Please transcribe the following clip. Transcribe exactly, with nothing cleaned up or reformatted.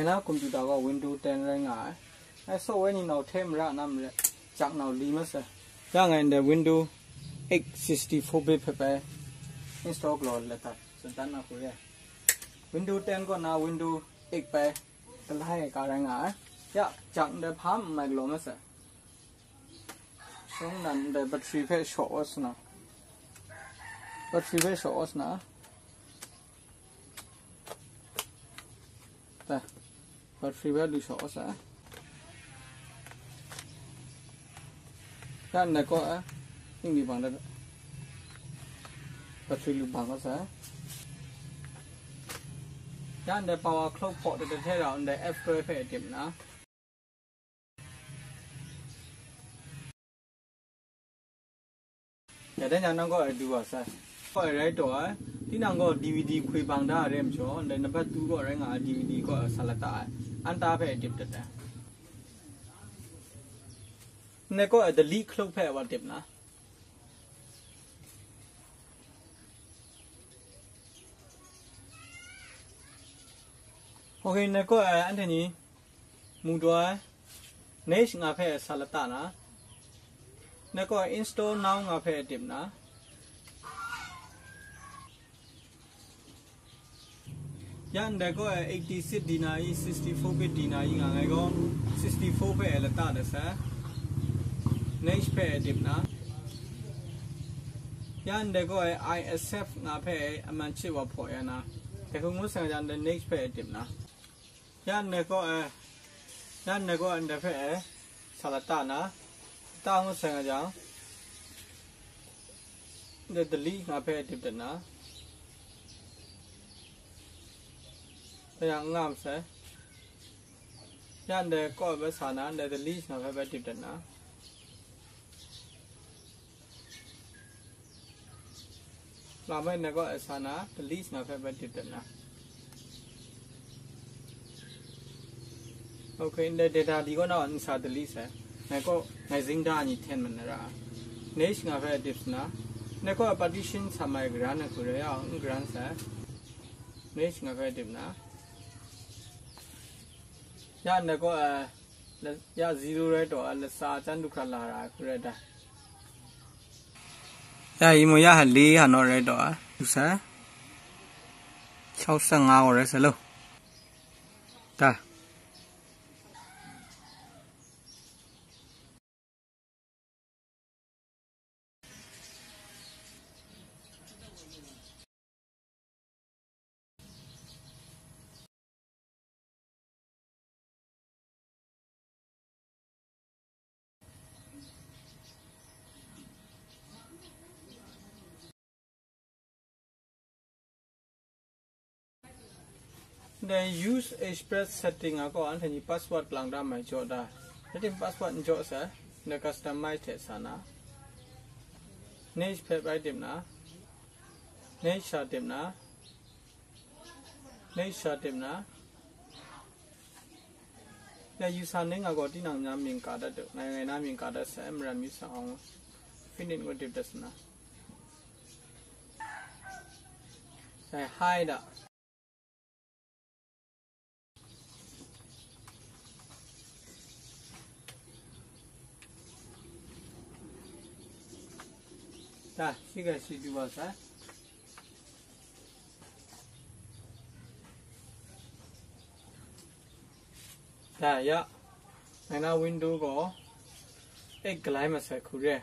Na computer gaw Windows ten rai nga ai. Ai software ni nau hte mara na maret, jak nau li masai. Ya ngai ndai Windows eight sixty-four bit hpe bai install galaw let dat, tsun dan na hku re. Windows ten kaw na Windows eight bai galai ai ka rai nga ai. Ya, jak ndai hpa n mai galaw masai. Shawng nan ndai battery hpe shaw aw sa na. Battery hpe shaw aw sa na. Ta. Battery hpe lu shaw aw sa. Ya ndai kaw a. Ning li bang da. Battery lu bang aw sa. Ya ndai power clock pawt da da hte rau ndai F twelve hpe dip na. Ya dai nang gaw ai du wa sai. Gaw ai rai taw ai. Tinang gaw D V D hkwi bang da ai re majaw, ndai number two gaw rai nga ai D V D gaw sa la ta ai. An ta hpe dip dat ai. Ndai gaw ai delete clock hpe wa dip na. Okay, ndai gaw ai anhte ni mu daw ai. Next nga hpe sa la ta na. Ndai gaw install now nga hpe dip na. Ya ndai gaw ai eighty-six di na i, sixty-four bit di na i nga ngai gaw, sixty-four hpe la ta da sai. Next hpe dip na. Ya ndai gaw ai I accept nga hpe aman chit wa hpaw ya na. Dai hku ngu sai nga jang, ndai next hpe dip na. Ya ndai gaw ai, ya ndai gaw ai ndai hpe ai, sa la ta na, ta ngu sai nga jang, ndai delete nga hpe dip dat na, dai yang n nga masai. Ya ndai gaw ai bai sa na, ndai delete nga hpe bai dip dat na. Lam ai nai gaw ai sa na, delete nga hpe bai dip dat na. Okay, ndai data di gaw na nsa delete sai. Nai gaw ngai zing da ni ten man na ra. Next nga hpe dip sa na. Nai gaw partition sa mai garan ai hku rai ya, n garan sai. Next nga hpe dip na. Ya nai gaw ai, la-, ya zero rai taw ai, lasa chan du hkra la ra ai hku rai da. Ya yi mu ya ha li ha naw rai taw ai, du sai. Shau sa nga gaw rai sai lo. Da. Ndai use express setting a gaw anhte ni password lang da mai jaw da. Rai tim password n jaw sai, ndai customize hte sa na. Next hpe bai tim na. Next sha tim na. Next sha tim na. Ndai user name a gaw tinang na mying ka dat du, ngai ngai na mying ka dat sai, maram yu sa awng. Finish ngu dip dat sa na. Dai hai da. Da, shi ga shi du wa sa. Da, ya. Ngai na window gaw eight galai masai hku re.